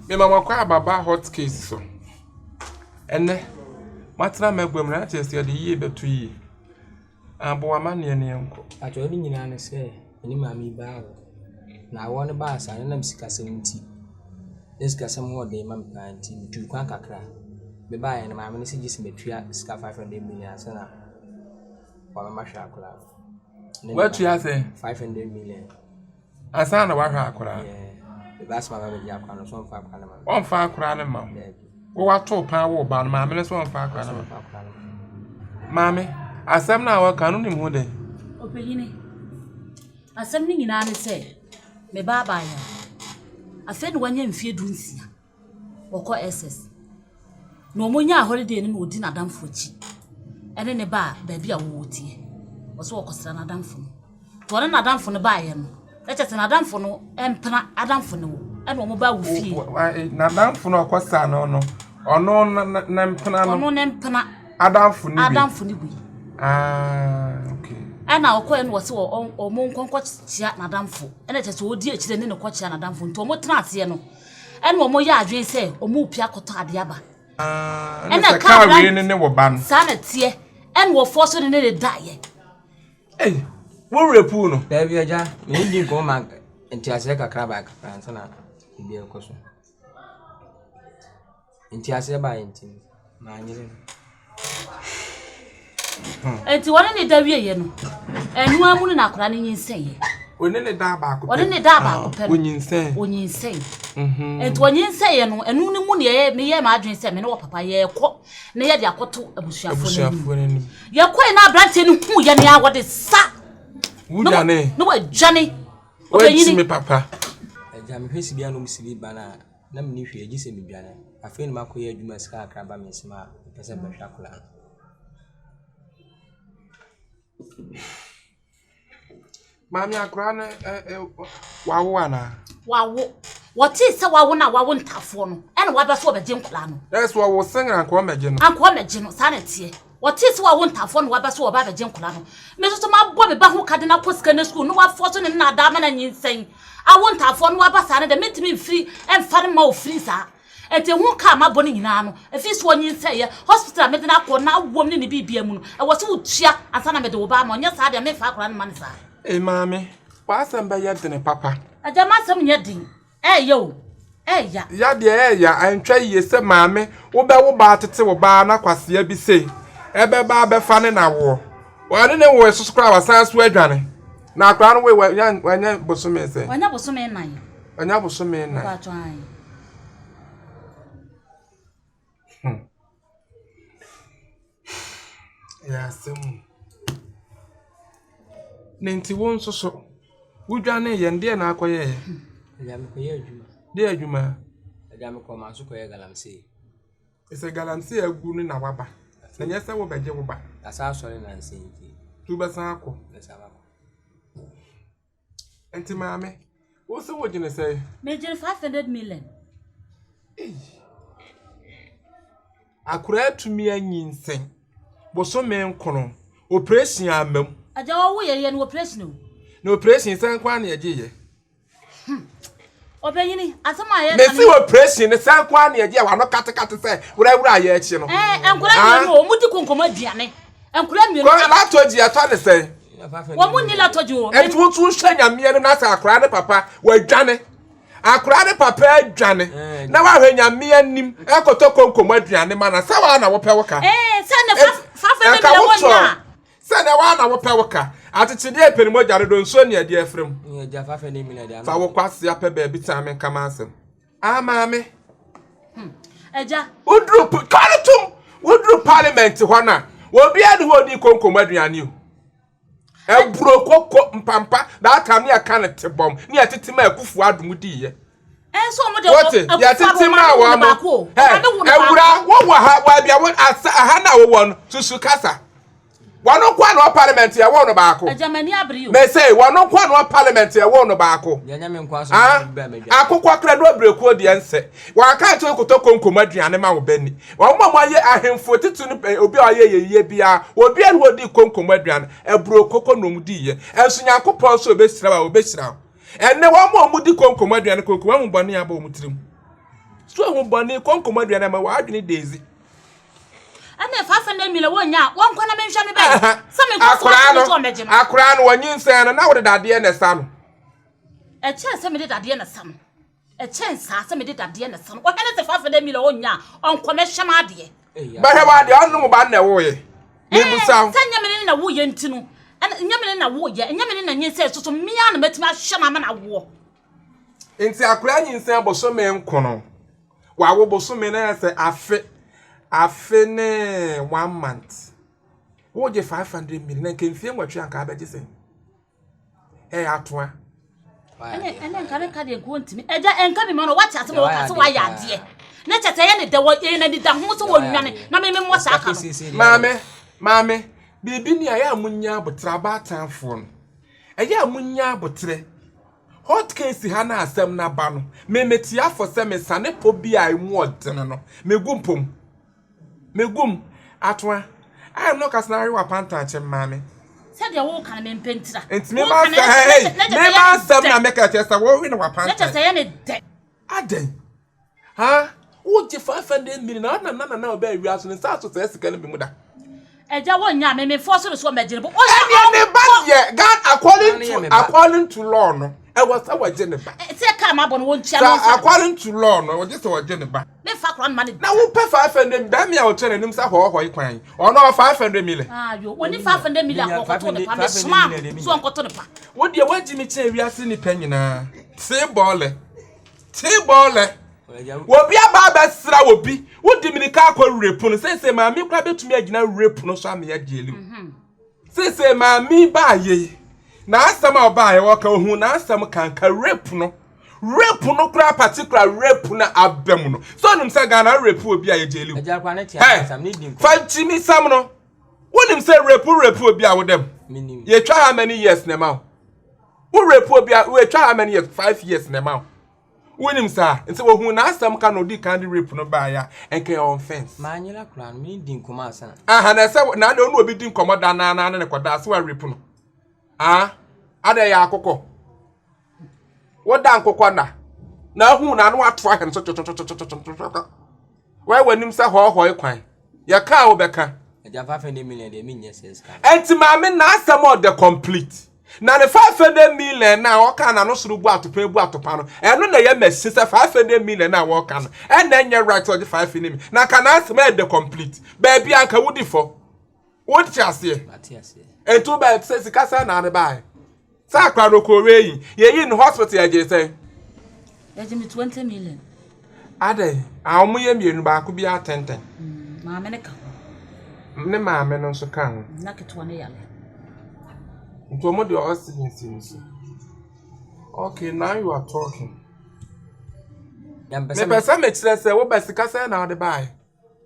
Mema mo akwaaba ba hot case so. Ɛnnɛ, matena m'agua mu na kyerɛ sɛ yɛde yie bɛto yie. Abɔ w'amanneɛ ne yɛnkɔ. Atwerɛ no nyinaa ne sɛ me ne maame yi baa hɔ. Na awoɔ no baa saa no nam sikasɛm nti, na sikasɛm ho yɛ den ma me paa nti metuu kwan kakra. Mebaeɛ no maame no sɛ gye sɛ matua sika 500 million ansa na wama mahwɛ akwadaa no. Woatua sɛn? 500 million. Ansa na wahwɛ akwadaa no. Ɔmfa akwadaa no mma wo. Wo wato paa wo ba no maame no nso ɔmfa akwadaa no mma. Maame, asɛm no a wɔka no nim ho dɛn? Ɔpanyini, asɛm no nyinaa ne sɛ me ba abaayewa afei na wanya mfeɛ 16. wɔkɔ SS. Na wɔnyaa holiday no na ɔdi n'adamfo akyi ɛne ne baa baabi a wɔwɔ teɛ. Ɔsɛ ɔkɔsra n'adamfo no. Nti ɔne n'adamfo no baeɛ no, na kyerɛ sɛ n'adamfo no mpena adamfo no wɔ ɛna wɔn baa wɔ fie. N'adamfo no ɔkɔsra no no, ɔno ne mpena no. Ɔno ne mpena. Adamfo no bi. Adamfo no bi. Ah, okay. Ɛna ɔkɔɛ no wɔsɛ wɔn nkɔnkɔkyea n'adamfo. Ɛna kyerɛ sɛ ɔdi akyire ne ne kɔkyea n'adamfo. Nti wɔn tena aseɛ no. Ɛna wɔn yɛ adwene sɛ wɔn repia akɔtɔ adeɛ aba. Ah, ɛna sɛ kaa wei ne ne wɔ ba no. Saa na teɛ. Ɛna wɔfɔ so ne ne ne daeɛ. Ei, wo werɛ puu no. Daabi agya, me ne di nkɔmmɔ ma nteaseɛ kakra baa kakra ansa na biribi rekɔ so. Nteaseɛ baeɛ nti no, manyere no. Enti wɔne ne da wieeɛ no, ɛno ara mu no na akwadaa no nyinsɛneeɛ. Ɔne ne da baako pɛ. Ɔne ne da baako pɛ no. Ɔnyinsɛn. Ɔnyinsɛn. Enti ɔnyinsɛneeɛ no, ɛno no mu na yɛyɛ meyɛɛ m'adwene sɛ me ne wɔ papa yɛrekɔ na yɛde akɔto abusuafoɔ no anim. Yɛkɔe na aberanteɛ no huu yɛn a wɔde sa. Wodwane. Na wadwane. Ɔbɛnyini. me papa. Agya mehwɛ si bi a na ɔmo si bi ba no a na menni hwee gye sɛ medwane. Afei na makɔyɛ adwuma sika kakra ba me nsam a mepɛ sɛ mebɛhwɛ akwadaa no. Maame akwadaa no ɛ ɛ wawo anaa? Wawo. Wɔtee sɛ wawo no a wawo ntafoɔ no, ɛna waba so ɔbɛgye nkwadaa no. Ɛsɛ ɔwo sɛn anka ɔmmɛgye no. Anka ɔmmɛgye no, saa na ɛteɛ. Wɔtee sɛ wawo ntafoɔ na waba so ɔba abɛgye nkwadaa no. Me nso so mabɔ me ba ho ka de no akɔ sika no sukuu na wafoɔ so ne nnaadaa ama no anyinsɛn. Awo ntafoɔ no waba saa no deɛ mentumi mfiri mfa no mma ofiri saa. Enti ho ka a mabɔ no nyinaa no, ɛfiri sɛ ɔnyinsɛeɛ, hospital a mede no akɔ na awom ne ne biribia mu no, ɛwɔ sɛ wotua ansa na mede wo ba ama. Ɔnyɛ saa deɛ memfa akwadaa no mma no saa. Ei maame, w'asɛm bɛyɛ dene papa. Agya m'asɛm nyɛ den. Ɛɛya o, ɛɛya. Ya deɛ ɛɛya, ɛntwa yie sɛ maame wobɛwo ba atete wo ba na kwasea bi sei ɛbɛba abɛfa ne na woɔ. Ɔne ne woe soso koraa wasan so adwane. Na akwadaa no woe wanya wanya bosome sɛn? Wanya bosome nnan. Wanya bosome nnan. Mpatsɔ ae. Hmm. Ɛyɛ asɛm o. Ne nti wo nso so, wodwanee yɛn, deɛ na akɔyɛeɛ? Agya mekɔyɛ adwuma. Deɛ adwuma? Agya mekɔɔ manso kɔyɛ galamsey. Sɛ galamsey agu no na waba, na nyɛ sɛ wobɛgye wo ba. Yɛasan asɔre nansa yi nti. Nti wobɛsan akɔ? Mɛsan akɔ. Nti maame, wo se wogyene sɛn? Megyene 500 million. Ei. Akwadaa atumi anyinsɛn bosome nkono, operation amma mu. Agya ɔwo yɛ yɛ no operation o. Na operation sɛn nko na yɛgye yɛ. Hmm. Ɔbɛnyini, asɛm a yɛ. Mesi operation ne sɛn nko na yɛgye yɛ wano katekate sɛ wurawura yɛ akyi no. Ɛɛ eh, nkwadaa mmienu o, wɔn di konkom aduane. Nkwadaa mmienu. Kɔ latɔgye ɛtɔ ne sɛn. Wɔn ni latɔgye o. Ɛnti wotu hwɛ nyameɛ no na sɛ akwadaa ne papa wadwane. Akwadaa ne papa adwane eh, na wahwɛ nyame anim ɛkɔtɔ konkom aduane ma na sɛ waa na wopɛ wo ka. Ɛɛ sɛ ne fa fa fɛ ne bi ɛwɔ nya. Sɛ ne waa na wopɛ wo ka. Akyekyedeɛ pɛ ne mogya dodo nsuo ne ɛde afiri mu. Fa wo kwasea pɛ baabi tena me nka m'asɛm. Ah maame. Hmm. Agya. Woduru kɔre tom woduru parliament hɔ na obiara ne hɔ odi konkom aduane o. Aburo koko mpampa that time ne yɛka no te bɔm ne yɛtete ma akufo adom diiɛ. Ɛnso wɔn de Wote yɛtete ma wɔn mo. Awura wowɔ ha baabi a wo asa aha na wowɔ no susu kasa. Wɔn nko na wɔ parliament yɛ wɔn no baako. Mese wɔn nko na wɔ parliament yɛ wɔn no baako. Ah, akokɔ kra no abirekuo deɛ nsɛ. Wɔn aka nkyɛn kotɔ konkom aduane ma wo bɛni. Wɔn a wɔayɛ ahemfo titiri no eh, obi a ɔyɛ yɛyie biara, obi a wɔdi konkom aduane, aburo koko na wɔn di yɛ. Ɛnso Nyankopɔn nso obɛhyira wo, obɛhyira wo. Ɛnɛ wɔn a wɔdi konkom aduane konkom ahu bɔne abɔ wɔn tirim. So ehu bɔne kɔnkɔm aduane ama w'adwene daisy. Ɛna 500 million wɔnya a wɔnkɔ na menhwɛ no bɛyɛ. Sɛ menkɔ so ahyɛ no so ɔmɛgye no. Akwaraa no wɔnyinsɛn no na wode dadeɛ na ɛsa no. Ɛkyɛn sɛ mede dadeɛ na ɛsa no. Ɛkyɛn saa sɛ mede dadeɛ na ɛsa no. Ɔhwɛ no sɛ 500 million ɔnya a ɔnkɔ mɛhwɛ m'adeɛ. Bɛhwɛ w'adeɛ ɔno mo ba no na ɛwoeɛ. Mebusa wo. Sɛ nyɛ me ne na woyɛ nti no nyɛ me ne na woyɛ nyɛ me ne na nyinsɛn soso mmea na mɛtumi ahwɛ no ama no awoɔ. Nti akwaraa nyinsɛn bosome nkono. Wawo bosome na yɛ sɛ afe afe ne one month. Wogye 500 million na nka mfie nwɔtwe anka abɛgye sɛn? Ɛyɛ atoa. Ɛne ɛne nka ne ka deɛ nko ntumi. Ɛgya ɛnka bi ma no wate asɛm a wɔka sɛ wayɛ adeɛ. Ne kyɛ sɛ ɛyɛ ne dɛ wɔ ɛyɛ n'ani da ho sɛ wɔnwane na me me mmɔ saa ka no. Maame maame biribi ni a ɛyɛ a munya abotrɛ abaatanfoɔ no ɛyɛ a munya abotrɛ. Hot case ha na asɛm no aba no, me mete afɔ sɛ mesane pɔ bi a emu ɔdene no, megu mpom. Megu mu. Atoa. I am not kasa na awewa pantan kyɛm maame. Sɛdeɛ woka no mempɛ ntira. Nti me ma sɛ hey, me ma asɛm na meka kyerɛ sɛ wɔwe no wapantan. Na kyerɛ sɛ ɛyɛ ne dɛ. Adɛn? Ha? Wogye 500 million na ɔna nana na ɔbɛɛ wiase no nsa aso saa sika no bi mu da. Ɛgya wɔn nya me me fɔ so no so ɔmɛgyere bo. Ɛnìyɛ ne ba deɛ Ghana according to according to law no ɛwɔ sɛ wɔgye ne ba. Sɛ kaa ma bɔ no wɔn tua no nsa. According to law no wɔgye sɛ wɔgye ne ba. Me fa kora no ma ne. Na wo pɛ 500 bɛmi a ɔkyerɛ n'anim sɛ hɔɔhɔe kwan ɔno ɔwɔ 500 million. Ayo wɔni 500 million akɔkɔto ne pa me soma so ɔnkɔto ne pa. Wo deɛ wagyi me kyɛn wiase nipa nyinaa tee bɔɔlɛ. Tee bɔɔlɛ. Obi aba abɛsra obi, wodi mirika akɔ rape no. Seesei maame koraa bɛtumi agyina rape no so ama yɛagyeli wo. Mhm. Seesei maame baayɛ yi, n'asɛm a ɔbaayɛ wɔka ohun n'asɛm kanka rape no. Rape no koraa particular rape no aba mu no. Sɛ onim sɛ Ghana rape obi a yɛgyeli wo. Fa nkyimi sɛm no. Wonim sɛ rape rape obi a wodam. Yɛtwa how many years na ɛma wo? Wo rape obi a wɔatwa how many years? 5 years na ɛma wo. Wonim saa? Nti wɔhu n'asɛm ka na ɔdi kan de rape no baeɛ a, ɛnka yɛ on fence. Maanyera koraa no, mene di nkɔmmɔ ansa na. Aha, na ɛsɛ na ɔne obi di nkɔmmɔ da naa naa ne ne kɔda ase wa rape no. Ah, ada yɛ akokɔ. Woda nkokɔ na na ahu na ano ato ahɛn so twotwotwotwotwotwo. Wɔyɛ w'anim sɛ hɔɔhɔe kwan. Yɛka a wobɛka. Agya 500 million deɛ menyɛ sɛ sika. Ɛnti maame n'asɛm ɔdɛ complete. Na ne 500 million na ɔka na no soro bu atopa bu atopa no. Ɛno na ɛyɛ mɛsi sɛ 500 million na wɔka no. Ɛna ɛnyɛ right ɔgye 500 million. Na ka n'asɛm ɛdɛ complete. Baabi anka wodi fɔ. Wote aseɛ? Ɛnti wobɛ sɛ sika sɛ na ade baeɛ. Sɛ akora no kɔ wei yɛyi no hospital yɛgye sɛn? Yɛgye me 20 million. Adɛn? A wɔn yɛ mmienu baako bi atɛntɛn. Mm, maame no ka ho. Ne maame no nso ka ho. Na ketewa no yare. Nti wɔn de oxygen si ne so. Okay, now you are talking. Mepɛ sɛ mekyerɛ sɛ woba sika sɛn na wode baeɛ?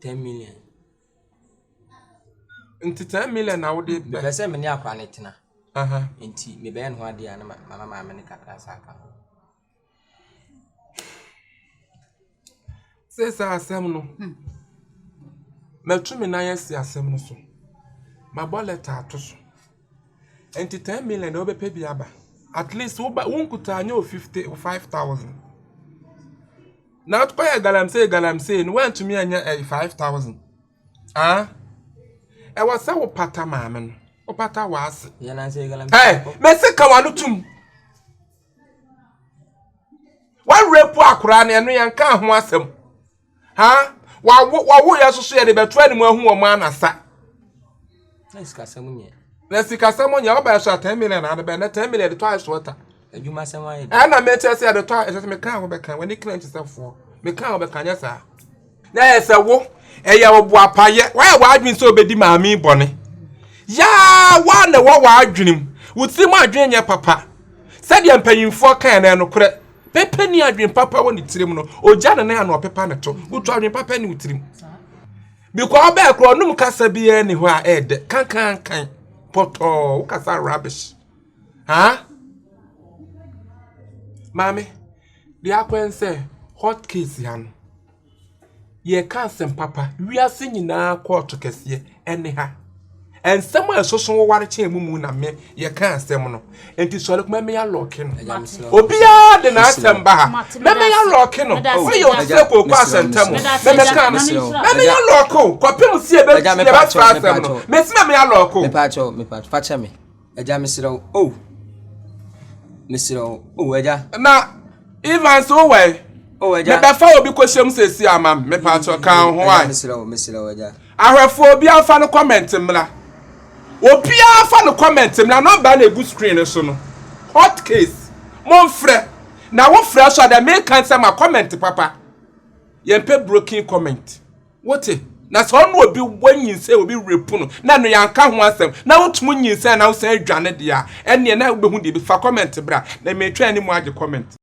10 million. Nti 10 million na wode bɛ. Mepɛ sɛ me ne akora no tena. Nti mebɛyɛ ne ho adeɛ a na mama maame no kakra sa aka ho. Seesei asɛm no, hmm. matu me nan asi asɛm no so. Mabɔ lɛta ato so. Nti 10 million na wobɛpɛ bi aba. At least wo nkutaa nyɛ o 55,000. Na kɔyɛ galamsey galamsey no woantumi anya ɛyɛ 5000. Ah, ɛwɔ sɛ wopata maame no, wopata w'ase. Hey, mɛsɛ ka w'ano tum. Warepu akwaraa no ɛno yɛn ka ho asɛm. Ha, wawo wawo yɛ soso yɛde bɛto anim ahu wɔn anasa. Na sikasɛm nyɛ. Na sikasɛm nyɛ ɔba ɛso a 10 million na ade bɛn na 10 million de tɔ ice water. Adwuma sɛm ayɛ. Ɛna mɛkyɛ sɛ yɛde tɔ ɛsɛ sɛ meka ho bɛka w'ani kena nkyɛ sɛ foɔ meka ho bɛka nyɛ saa. Na ɛyɛ sɛ wo, ɛyɛ wo boapayɛ. Woayɛ w'adwene sɛ wobɛdi maame yi bɔne. Yaa, woa na ɛwɔ w'adwene mu. Wo tirim adwene nyɛ papa. Sɛdeɛ mpanyimfoɔ kae no, ɛyɛ nokorɛ. Pɛpɛ ni adwene papa wɔ ne tirim no, ɔgya ne nan ano ɔpepa ne to. Wotu adwene papa ni wo tirim. Because ɔbɛɛ korɔ ɔnom kasa biara ni hɔ a ɛɛdɛ. Kankankan, pɔtɔɔ, wokasa rubbish. Ha? Maame, deɛ akɔyɛ sɛ hot case ha no. Yɛreka asɛm papa. Wiase nyinaa kɔɔto kɛseɛ ɛne ha. Nsɛm a ɛsoso woware kyɛn mu mu na me yɛka asɛm no. Enti sɔre kɔ mɛmɛ alɔɔke no. Obiara de n'asɛm ba ha. Mɛmɛ alɔɔke no. Woyɛ ɔte sɛ kooko asɛntam. Mɛmɛ ka no. Mɛmɛ alɔɔke o. Kɔpem si ebe yɛbɛfra asɛm no. Mesi mɛmɛ alɔɔke o. Mepaakyɛw, mepaakyɛw, fakyɛ me. Agya mesrɛ wo, oh. Mesrɛ wo, oh agya. Na Evans wo wɛ. Oh agya. Mebɛfa obi kɔhyɛ mu sɛsi ama me. Mepaakyɛw ka wo ho ai. Mesrɛ wo, mesrɛ wo agya. Ahwɛfoɔ obiara fa no comment mmra. Obiara fa no comment mmra number na egu screen no so no. Hot case. Momfrɛ. Na wo frɛ so a deɛ meka nsɛ ma comment papa. Yɛmpɛ broken comment. Wote? Na sɛ ɔno obi wanyinsɛn obi rape no na no yɛanka ho asɛm na wotum nyinsɛn na wosan dwane deɛ a ɛneɛ na wobɛhu deɛ fa comment bra na metwɛn ne mu agye comment.